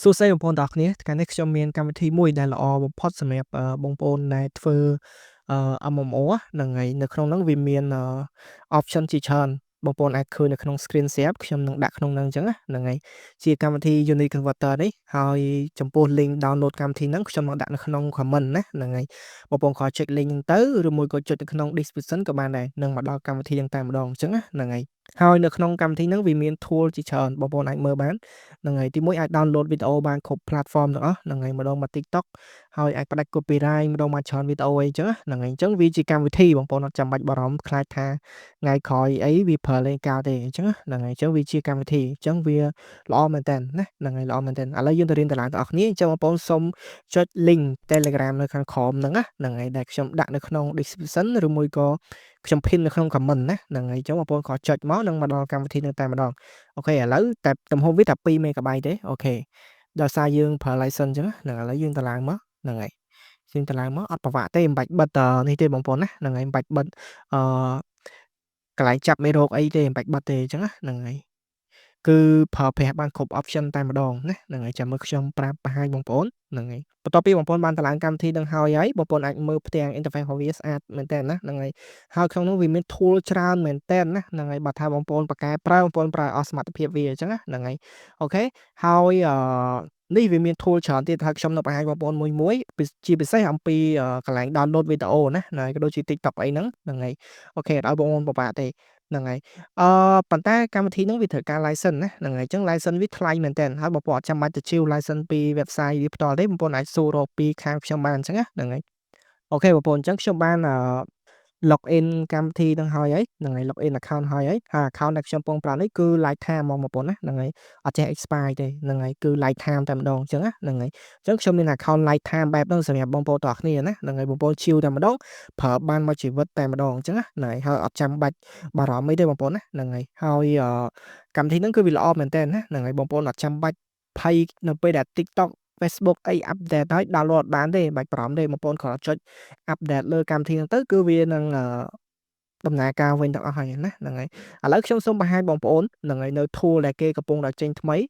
សួស្តីបងប្អូនទាំងអស់គ្នាថ្ងៃនេះខ្ញុំមានកម្មវិធីមួយដែលល្អបំផុតសម្រាប់បងប្អូនដែលធ្វើ MMO ហ្នឹងហើយនៅក្នុងហ្នឹងវាមាន option ជាច្រើនបងប្អូនអាចឃើញនៅក្នុង screen share ខ្ញុំនឹងដាក់ក្នុងហ្នឹងអញ្ចឹងណាហ្នឹងហើយជាកម្មវិធី Unit Converter នេះហើយចំពោះ link download កម្មវិធីហ្នឹងខ្ញុំនឹងដាក់នៅក្នុង comment ណាហ្នឹងហើយបងប្អូនគ្រាន់ចុច link ហ្នឹងទៅឬមួយក៏ចុចនៅក្នុង description ក៏បានដែរនឹងមកដល់កម្មវិធីហ្នឹងតែម្ដងអញ្ចឹងណាហ្នឹងហើយហើយនៅក្នុងកម្មវិធីហ្នឹងវាមាន tool ជាច្រើនបងប្អូនអាចមើលបានហ្នឹងហើយទីមួយអាច download វីដេអូបានគ្រប់ platform ទាំងអស់ហ្នឹងហើយម្ដងមក TikTok ហើយអាចផ្ដាច់ copyright ម្ដងមកច្រើនវីដេអូអីចឹងហ្នឹងហើយអញ្ចឹងវាជាកម្មវិធីបងប្អូនអត់ចាំបាច់បារម្ភខ្លាចថាថ្ងៃក្រោយអីវាប្រើលេងកើតទេអញ្ចឹងហ្នឹងហើយអញ្ចឹងវាជាកម្មវិធីអញ្ចឹងវាល្អមែនតើណាហ្នឹងហើយល្អមែនតើឥឡូវយើងទៅរៀនតម្លើងទាំងអស់គ្នាអញ្ចឹងបងប្អូនសូមចុច link Telegram នៅខាងក្រោមហ្នឹងណាហ្នឹងហើយដែលខ្ញុំដាក់នៅក្នុង description ឬមួយក៏ខ្ញុំ pin នៅក្នុង comment ណាហ្នឹងហើយអញ្ចឹងបងប្អូនក៏ចុចមកនឹងមកដល់កម្មវិធីនឹងតែម្ដង OK ឥឡូវតែទំហំវាតែ2 MB ទេ OK ដោយសារយើងប្រើ license អញ្ចឹងហ្នឹងឥឡូវយើងតម្លើងមកហ្នឹងហើយយើងតម្លើងមកអត់ប្រវាក់ទេមិនបាច់បិទនេះទេបងប្អូនណាហ្នឹងហើយមិនបាច់បិទអឺកន្លែងចាប់មេរោគអីទេមិនបាច់បិទទេអញ្ចឹងណាហ្នឹងហើយគឺប្រើប្រាស់បានគ្រប់ option តែម្ដងណាហ្នឹងហើយចាំមើលខ្ញុំប្រាប់បង្ហាញបងប្អូនហ្នឹងហើយបន្ទាប់ពីបងប្អូនបានតម្លើងកម្មវិធីនឹងហើយហើយបងប្អូនអាចមើលផ្ទាំង interface របស់វាស្អាតមែនតើណាហ្នឹងហើយហើយក្នុងនោះវាមាន tool ច្រើនមែនតើណាហ្នឹងហើយបើថាបងប្អូនបកកែប្រើបងប្អូនប្រើអស់សមត្ថភាពវាអញ្ចឹងណាហ្នឹងហើយ OK ហើយអឺនេះវាមាន tool ច្រើនទៀតហើយខ្ញុំនៅបង្ហាញបងប្អូនមួយមួយជាពិសេសអំពីកន្លែង download វីដេអូណាហ្នឹងហើយក៏ដូចជា TikTok អីហ្នឹងហ្នឹងហើយ OK អត់ឲ្យបងប្អូនពិបាកទេហ្នឹងហើយអឺប៉ុន្តែកម្មវិធីហ្នឹងវាត្រូវការ license ណាហ្នឹងហើយអញ្ចឹង license វាថ្លៃមែនទែនហើយបងប្អូនអត់ចាំបាច់ទៅជាវ license ពី website វាផ្ទាល់ទេបងប្អូនអាចសួររកពីខាងខ្ញុំបានអញ្ចឹងណាហ្នឹងហើយ OK បងប្អូនអញ្ចឹងខ្ញុំបានអឺ log in កម្មវិធីហ្នឹងហើយហើយហ្នឹងហើយ log in account ហើយហើយហើយ account ដែលខ្ញុំកំពុងប្រើនេះគឺ lifetime ហ្មងបងប្អូនណាហ្នឹងហើយអត់ចេះ expire ទេហ្នឹងហើយគឺ lifetime តែម្ដងអញ្ចឹងណាហ្នឹងហើយអញ្ចឹងខ្ញុំមាន account lifetime បែបហ្នឹងសម្រាប់បងប្អូនទាំងអស់គ្នាណាហ្នឹងហើយបងប្អូនជាវតែម្ដងប្រើបានមួយជីវិតតែម្ដងអញ្ចឹងណាហ្នឹងហើយហើយអត់ចាំបាច់បារម្ភអីទេបងប្អូនណាហ្នឹងហើយហើយកម្មវិធីហ្នឹងគឺវាល្អមែនទែនណាហ្នឹងហើយបងប្អូនអត់ចាំបាច់ភ័យនៅពេលដែល TikTok Facebook អី update ហើយ download អត់បានទេមិនបាច់បារម្ភទេបងប្អូនគ្រាន់តែចុច update លើកម្មវិធីហ្នឹងទៅគឺវានឹងដំណើរការវិញទាំងអស់ហើយណាហ្នឹងហើយឥឡូវខ្ញុំសូមបង្ហាញបងប្អូនហ្នឹងហើយនៅ tool ដែលគេកំពុងតែចេញថ្មី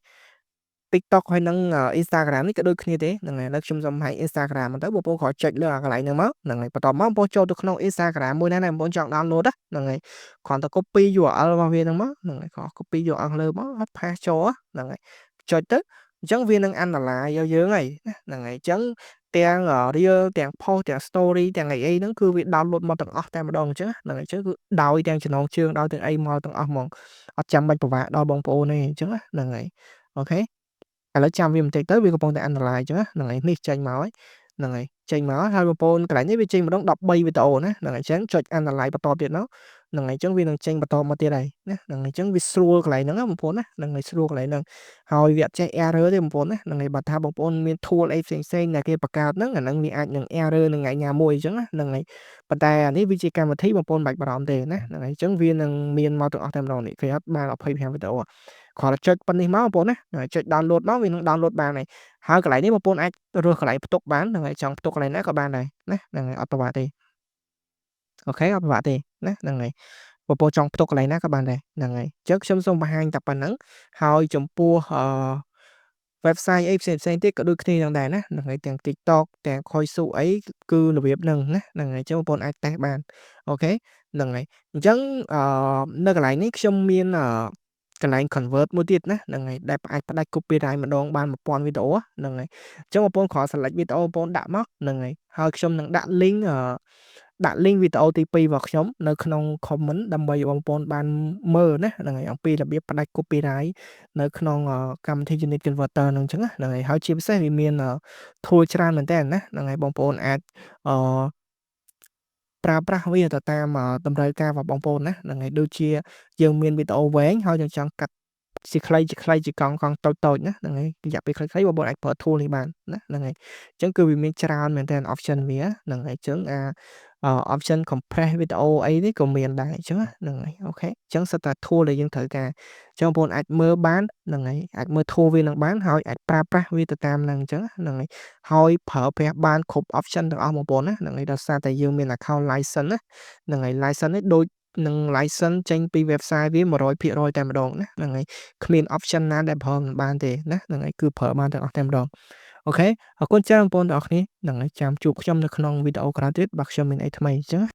TikTok ហើយនិង Instagram នេះក៏ដូចគ្នាទេហ្នឹងហើយឥឡូវខ្ញុំសូមបង្ហាញ Instagram ហ្នឹងទៅបងប្អូនគ្រាន់ចុចលើអាកន្លែងហ្នឹងមកហ្នឹងហើយបន្ទាប់មកបងប្អូនចូលទៅក្នុង Instagram មួយណាដែលបងប្អូនចង់ download ណាហ្នឹងហើយគ្រាន់តែ copy URL របស់វាហ្នឹងមកហ្នឹងហើយគ្រាន់ copy URL លើមកហើយ paste ចូលហ្នឹងហើយចុចទៅអញ្ចឹងវានឹង analyze យកយើងហើយណាហ្នឹងហើយអញ្ចឹងទាំង Reel ទាំង Post ទាំង Story ទាំងអីអីហ្នឹងគឺវា download មកទាំងអស់តែម្ដងអញ្ចឹងហ្នឹងហើយអញ្ចឹងគឺដោយទាំងចំណងជើងដោយទាំងអីមកទាំងអស់ហ្មងអត់ចាំបាច់ពិបាកដល់បងប្អូនទេអញ្ចឹងណាហ្នឹងហើយ OK ឥឡូវចាំវាបន្តិចទៅវាកំពុងតែ analyze អញ្ចឹងណាហ្នឹងហើយនេះចេញមកហើយហ្នឹងហើយចេញមកហើយបងប្អូនកន្លែងនេះវាចេញម្ដង13វីដេអូណាហ្នឹងហើយអញ្ចឹងចុច analyze បន្តទៀតមកហ្នឹងហើយអញ្ចឹងវានឹងចេញបន្តមកទៀតហើយណាហ្នឹងហើយអញ្ចឹងវាស្រួលកន្លែងហ្នឹងណាបងប្អូនណាហ្នឹងហើយស្រួលកន្លែងហ្នឹងហើយវាអត់ចេះ error ទេបងប្អូនណាហ្នឹងហើយបើថាបងប្អូនមាន tool អីផ្សេងផ្សេងដែលគេបង្កើតហ្នឹងអាហ្នឹងវាអាចនឹង error នៅថ្ងៃណាមួយអញ្ចឹងណាហ្នឹងហើយប៉ុន្តែអានេះវាជាកម្មវិធីបងប្អូនមិនបាច់បារម្ភទេណាហ្នឹងហើយអញ្ចឹងវានឹងមានមកទាំងអស់តែម្ដងនេះឃើញអត់បាន25វីដេអូគ្រាន់តែចុចប៉ុណ្នេះមកបងប្អូនណាចុច download មកវានឹង download បានហើយហើយកន្លែងនេះបងប្អូនអាចរើសកន្លែងផ្ទុកបានហ្នឹងហើយចង់ផ្ទុកកន្លែងណាក៏បានដែរណាហ្នឹងហើយអត់ពិបាកទេ OK អត់ពិបាកទេណាហ្នឹងហើយបងប្អូនចង់ផ្ទុកកន្លែងណាក៏បានដែរហ្នឹងហើយអញ្ចឹងខ្ញុំសូមបង្ហាញតែប៉ុណ្្នឹងហើយចំពោះអឺ website អីផ្សេងៗទៀតក៏ដូចគ្នានឹងដែរណាហ្នឹងហើយទាំង TikTok ទាំង Kuaishou អីគឺរបៀបហ្នឹងណាហ្នឹងហើយអញ្ចឹងបងប្អូនអាចតេស្តបាន OK ហ្នឹងហើយអញ្ចឹងអឺនៅកន្លែងនេះខ្ញុំមានកន្លែង convert មួយទៀតណាហ្នឹងហើយដែលអាចផ្ដាច់ copyright ម្ដងបាន1000វីដេអូហ្នឹងហើយអញ្ចឹងបងប្អូនគ្រាន់ select វីដេអូបងប្អូនដាក់មកហ្នឹងហើយហើយខ្ញុំនឹងដាក់ link អឺដាក់ link វីដេអូទី2របស់ខ្ញុំនៅក្នុង comment ដើម្បីឲ្យបងប្អូនបានមើលណាហ្នឹងហើយអំពីរបៀបផ្ដាច់ copyright នៅក្នុងកម្មវិធី Unit Converter ហ្នឹងអញ្ចឹងណាហ្នឹងហើយហើយជាពិសេសវាមាន tool ច្រើនមែនទែនណាហ្នឹងហើយបងប្អូនអាចអឺប្រើប្រាស់វាទៅតាមតម្រូវការរបស់បងប្អូនណាហ្នឹងហើយដូចជាយើងមានវីដេអូវែងហើយយើងចង់កាត់ជាខ្លីជាខ្លីជាកង់កង់តូចតូចណាហ្នឹងហើយរយៈពេលខ្លីៗបងប្អូនអាចប្រើ tool នេះបានណាហ្នឹងហើយអញ្ចឹងគឺវាមានច្រើនមែនទែន option វាហ្នឹងហើយអញ្ចឹងអា option compress វីដេអូអីនេះក៏មានដែរអញ្ចឹងហ្នឹងហើយ OK អញ្ចឹងសុទ្ធតែ tool ដែលយើងត្រូវការអញ្ចឹងបងប្អូនអាចមើលបានហ្នឹងហើយអាចមើល tool វានឹងបានហើយអាចប្រើប្រាស់វាទៅតាមហ្នឹងអញ្ចឹងហ្នឹងហើយហើយប្រើប្រាស់បានគ្រប់ option ទាំងអស់បងប្អូនណាហ្នឹងហើយដោយសារតែយើងមាន account license ណាហ្នឹងហើយ license នេះដូច និង license ចេញពី website វា100%តែម្ដងណាហ្នឹងហើយគ្មាន option ណាដែលប្រើមិនបានទេណាហ្នឹងហើយគឺប្រើបានទាំងអស់តែម្ដង OK អរគុណច្រើនបងប្អូនទាំងអស់គ្នាហ្នឹងហើយចាំជួបខ្ញុំនៅក្នុងវីដេអូក្រោយទៀតបើខ្ញុំមានអីថ្មីអញ្ចឹង។